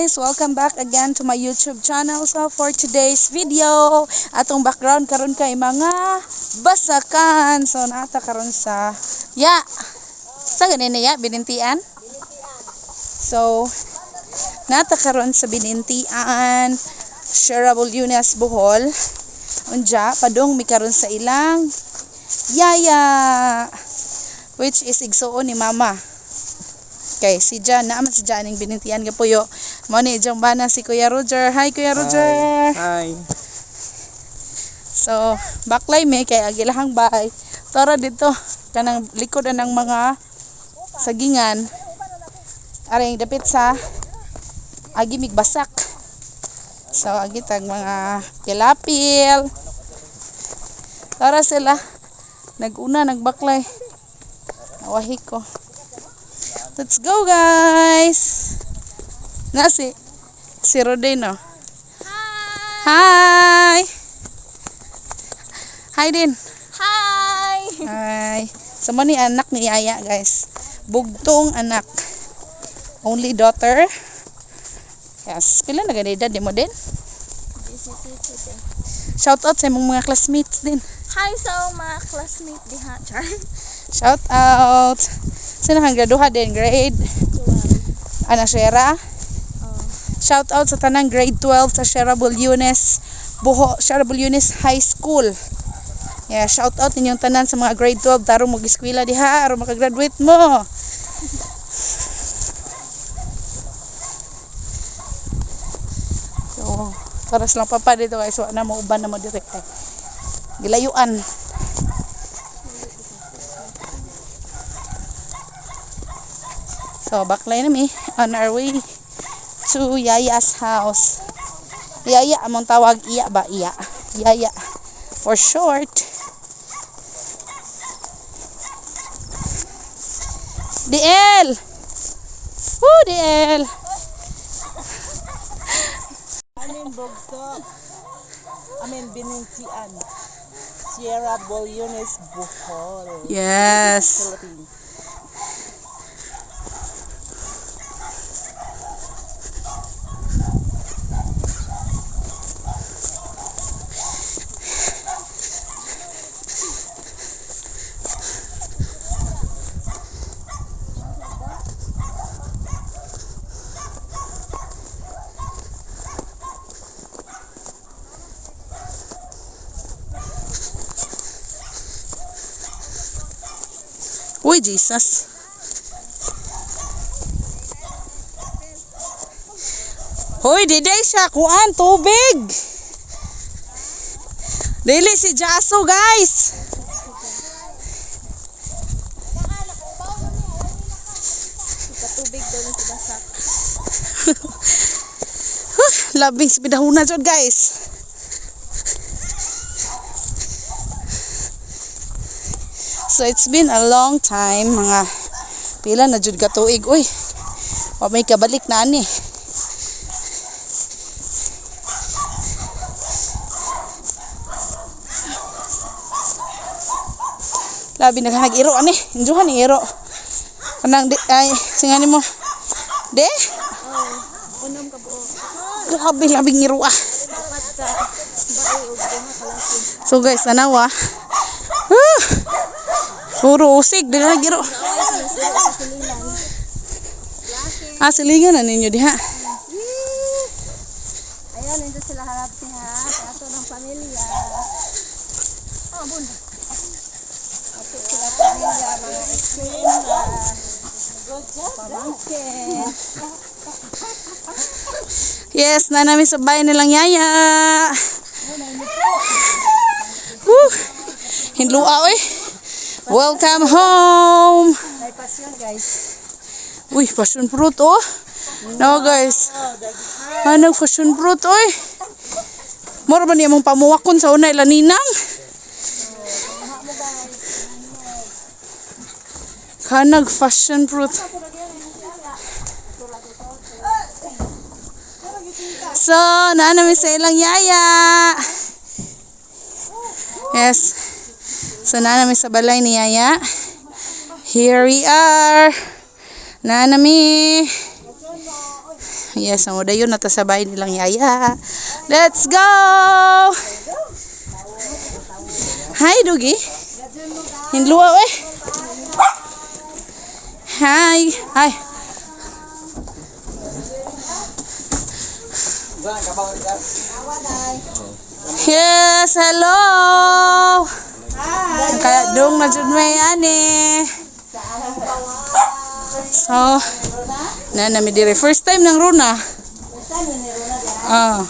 Guys! Welcome back again to my YouTube channel. So for today's video, atong background karon kay mga basakan. So naata karon sa ya. Sa ganin ya Binintian. So naata karon sa Binintian, Sierra Yunes, Bohol. Unja, padung mi karon sa ilang yaya, which is igsuon ni Mama. Kay si Jan, naaman si Jan ang Binintian gapuyo. Mo ni ijong bana si Kuya Roger. Hi, Kuya Roger. Hi. So, baklay mi kay agilahang bay. Tara dito kanang likod anang mga sagingan. Aring dapit sa agi migbasak. So, agi tag mga pilapil. Tara sila. Naguna nagbaklay. Nawahi ko. Let's go, guys. Na si si Rodin, no? Hi! Hi. Hi din. Hi! Hi. So mo ni anak ni Yaya, guys. Bugtong anak. Only daughter. Yes, pila na gani edad mo din? Shout out sa imong mga classmates din. Hi sa akong mga classmate diha, Char. Shout out. Sino kang graduha din? Grade? 12. Ana Shera? Oh. Shout out sa tanang grade 12 sa Sierra Bulyones, Boho, Sierra Bulyones High School. Yeah, shout out ninyong tanan sa mga grade 12 tarong mag-eskwela diha aron makagraduate mo. So, para silang papa dito, guys, wa na mo uban na mo direct kay gilayuan. So, baklay na mi on our way to Yaya's house. Yaya, among tawag, iya ba? Iya. Yaya. For short. DL! Woo, DL! Amin Bugto. Amin Binintian. Sierra Bolyones, Bohol. Yes. Philippines. Uy, Jesus. Hoy, diday siya. Kuan, tubig. Dili si Jaso, guys. Patubig daw ni si Basak. Huh, labing si pidahuna jud, guys. So it's been a long time, mga pila na jud ka tuig, uy. Wa may kabalik na ani. Labi na nag-iro ani. Injuhan ni iro. Kanang di ay singani mo. De? Oh, unom ka buo. Grabe labing iro ah. Dapat ka bae og duha ka laki. So guys, tanawa. Ah! Puro usig, di na giro. Naoy sila sa silingan. Ah, silingan na ninyo diha. Ayan, nandun sila harap niya. Ato ng pamilya. Oh, bunda. Ato sila pamilya, mga eskwela. Pamangkin. Yes, na namin sa bahay nilang yaya. Woo! Hinlua oy. Welcome home. May pasyon, guys. Uy, passion fruit oh. No guys. Ano passion fruit oy? Mura ba niya mong pamuwakon sa una ila ninang? Kanag passion fruit. So, naa namin sa ilang yaya. Yes. So, naa namin sa balay ni Yaya. Here we are. Naa nami. Yes, ang dayon na ta sa bahay nilang yaya. Let's go! Hi, Dugi. Hinluwa eh. Hi. Hi. Yes, hello. Kaya dong na jud may ani. So, na nami dire first time ng Runa. Ah.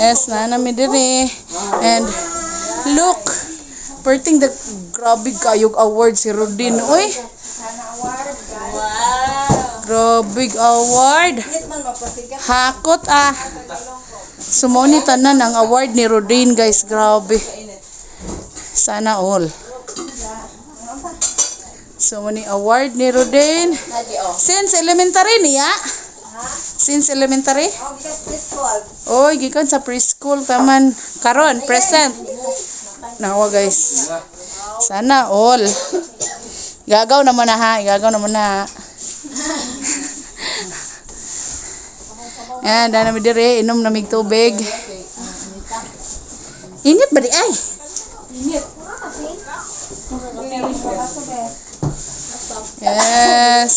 Yes, na nami dire. And look, perting the grabe kayog award si Rodin. Uy. Grabe award. Hakot ah. Sumoni tanan ang award ni Rodin, guys. Grabe. Sana all. So, ni award ni Rodin. Since elementary niya? Since elementary? Oy, gikan sa preschool taman. Karon, present. Nawa, guys. Sana all. Gagaw na mo na ha. Gagaw na mo na. Ayan, dana mi dire, inom na mig tubig. Init ba di ay? Yes.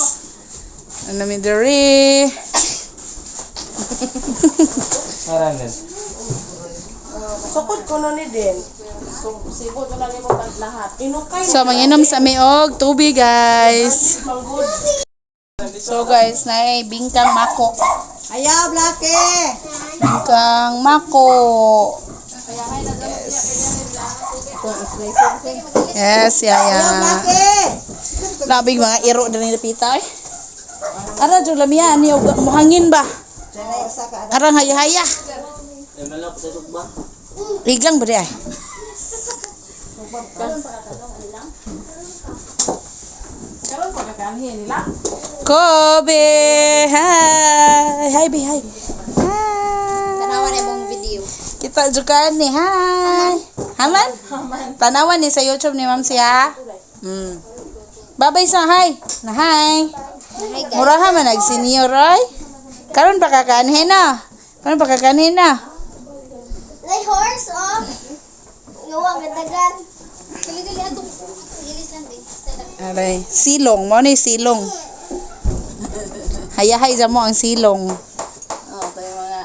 Ano mi dire? Marangan. Sukod ko no ni din. Sigod ko lang mo lahat. Inukay. So, manginom sa mi og tubig, guys. So, guys, naay bingkang mako. Ayaw, Blake! Bingkang mako. Yes. Yes, yaya. Blake! Labig mga iro din ni pita eh. Ara jud lamiya ni og muhangin ba? Arang haya-haya. Igang ba di ay? Kobe! Hi! Hi, be, hi. Hi! Tanawan na imong video. Kita jud ka ni. Hi! Haman? Tanawan ni sa YouTube ni Ma'am siya. Babay sa hi. Na hi. Hi guys. Mura man nag senior ay. Karon pa kakanhin na. Karon pa kakanhin na. May horse, oh. Ngawa, gadagan. Dili-dili atong gilis lang din. Aray, silong mo ni silong. Hayahay ja mo ang silong. Oh, tayo mga.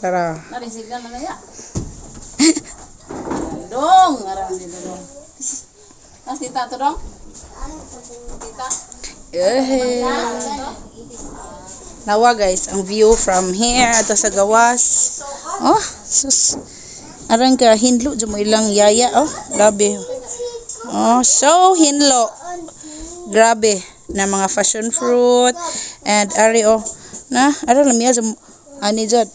Tara. Nari signal na kaya. Dong, arang si dong. Nas tita to dong? Tita. Eh. Nawa guys, ang view from here ato sa gawas. Oh, sus. Aran ka hinlo jud mo ilang yaya oh, grabe. Oh, so hinlo. Grabe na mga fashion fruit and ari oh na ari lang miya sa- ani jud.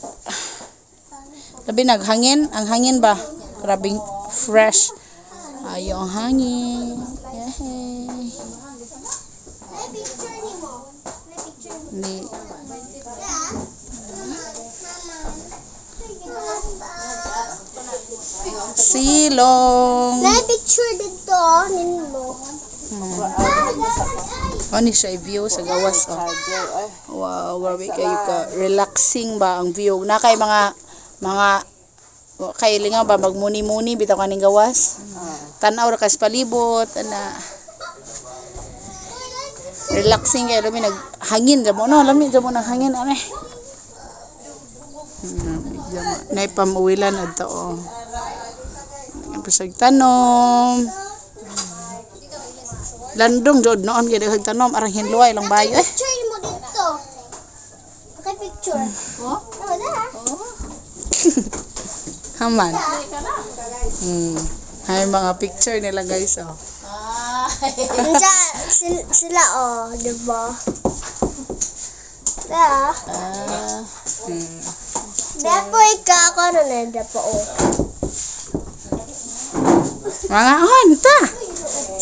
Labi naghangin, ang hangin ba? Grabing fresh. Ayo ang hangin. Yay. May picture ni mo. May picture ni Ni silong. May picture dito, nino. Ano siya view sa gawas oh. Wow, grabe kayo ka relaxing ba ang view. Na kay mga kay lingaw ba magmuni-muni bitaw kaning gawas. Tan-aw ra kas palibot ana. Relaxing kay lami naghangin ra mo no, lami ra mo nang hangin ane. Nay pamuwilan adto oh. Pasag tanom. Landong jud noon kay daghang tanom arang hinluay lang bayo eh. Picture mo dito. Okay, picture. Oh? Oh, da. Haman. Ay mga picture nila guys oh. Ay. Unsa sila oh, di ba? Da. Ah. Da po ikaw ako na da po oh. Mga on ta.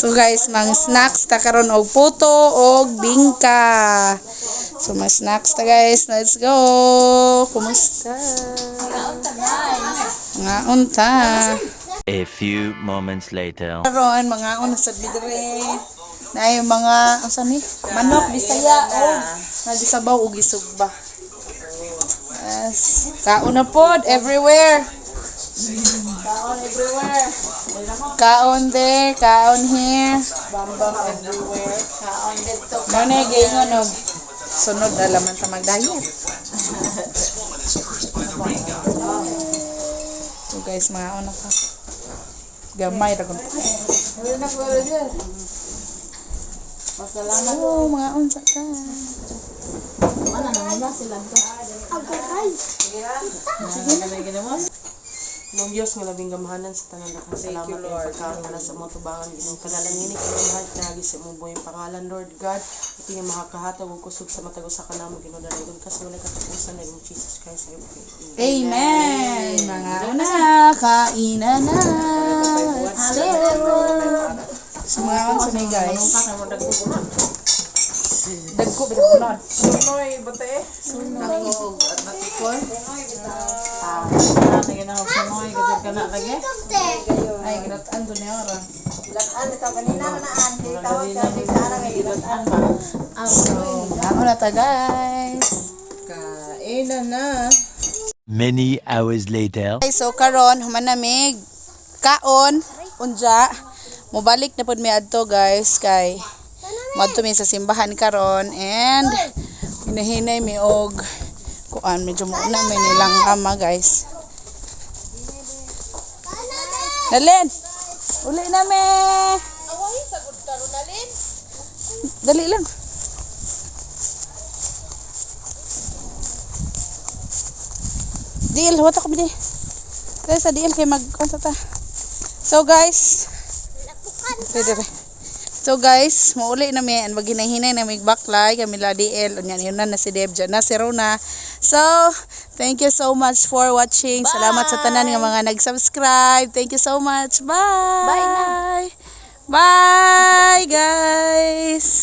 So guys, mga snacks ta karon og puto og bingka. So mga snacks ta guys, let's go. Kumusta? Mga unta. A few moments later. Karon mga una sad mi dire. Na yung mga unsa ni? Manok Bisaya og nagisabaw og gisugba. Yes. Kaon na pod everywhere. Kaon everywhere. Kaon there, kaon here. Bambam everywhere. Kaon dito. Mo na giingon og sunod alaman ta mag-diet. So guys, mga ano ka. Gamay ra gud. Pasalamat. Oh, mga unsa ka. Ano naman na sila? Agay. Nung Diyos nga labing gamhanan sa tanan, daghang salamat kay pagkaon na sa imong tubangan, Ginoo. Kanalangini kini mahal pinagi sa imong buhay pangalan, Lord God. Iti nga makakahatag og kusog sa matag usa ka namo, Ginoo, dalaygon ka sa walay katapusan na Jesus Christ I pray. Amen. Mga una, kainan na. Let's go. So mga unsa ni, guys. Dagko bitaw ko nun. Sunoy bate. Ako at matikol. Ah, lagi na ako sunoy kasi kana lagi. Ay, ginatan to niya ora. So, mga una ta, guys. Kainan na. Many hours later. Okay, so karon human namig kaon unja mobalik na pud mi adto, guys, kay moadto mi sa simbahan karon and hinahinay mi og kuan, medyo mo na mi nilang ama, guys. Nalin, uli na mi. Dali lang. Deal, wata ko bini. Dali sa diil kay mag unsa ta. So guys, dire dire. So guys, mauli na mi and maghinay-hinay na mig baklay kami la DL unya yun na na si Deb dyan na si Rona. So, thank you so much for watching. Salamat sa tanan nga mga nag-subscribe. Thank you so much. Bye. Bye na. Bye, guys.